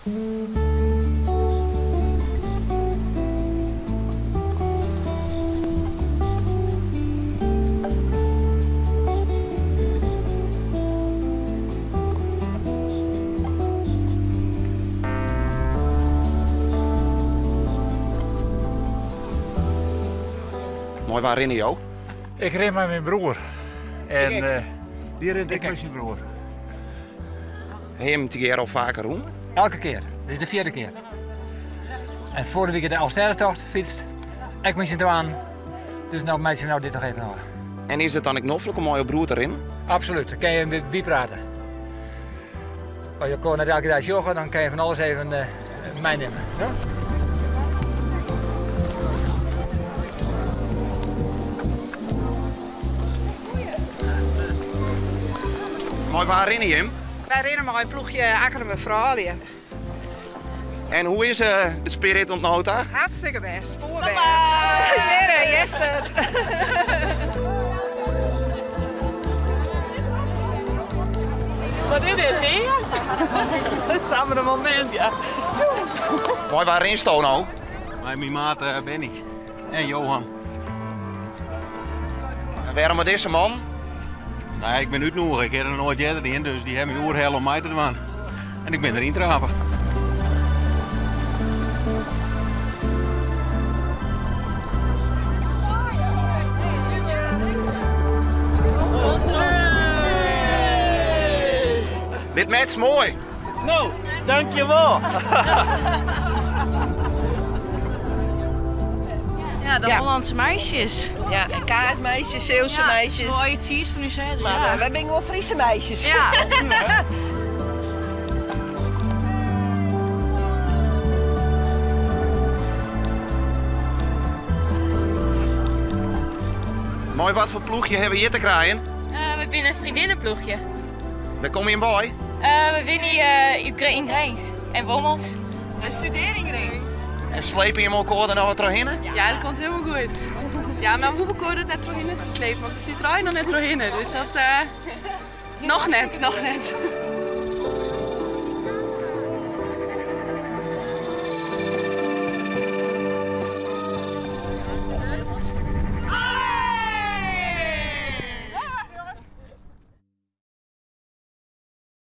Mei wa rinne jo? Ik rin mei myn broer. En eh, dy rint ek mei syn broer. Ha jim tegearre al faker rûn? Elke kear. Dit is de fjirde kear. En foarige wike de Alvestêdetocht fytst. Ek mei syn twaen. Dus no meitsje we no dit noch even ôf. En is it dan ek noflik om mei jo broer te rinnen? Absoluut, dan kin je byprate. As je elkoar net elke dei sjogge, dan kin je fan alles even eh, meinimme. Ja? Mei wa rinne jim? Wy rinne mei in ploechje Akkrumer froulju. En hoe is eh, de spirit oant no ta? Hartstikke bêst, poerbêst. Hjirre, Jester. Wat is dit, hè? Samar in momint, ja. Mei wa rinsto no? Mei myn maat eh, Benny en Johan. En wêrom mei dizze man? No ja, ik bin útnûge. Ik ha der noch noait earder dien, dus dy ha my oerhelle om mei te dwaan. En ik bin deryn trape. Dit matcht moai. No, dankjewol. Ja, de Hollandse meisjes. Ja, en kaasmeisjes, Zeeuwse ja, meisjes. Mooie cheese van u zei. Dus Maar ja. wij zijn gewoon Friese meisjes. Ja. Mei wat foar ploechje hawwe we hjir te krijen? Eh, we binne in vriendinnenploegje. Wêr komme jim wei? Eh, we binne hjir eh, yn Grins en Wommels. We studearje yn Grins. En slepe jim elkoar der no wat trochhinne? Ja, dat komt hielendal goed. Ja, mar we hoege elkoar der net trochhinne te slepen, want we sitte der noch net trochhinne. Dus dat uh, noch net, noch net.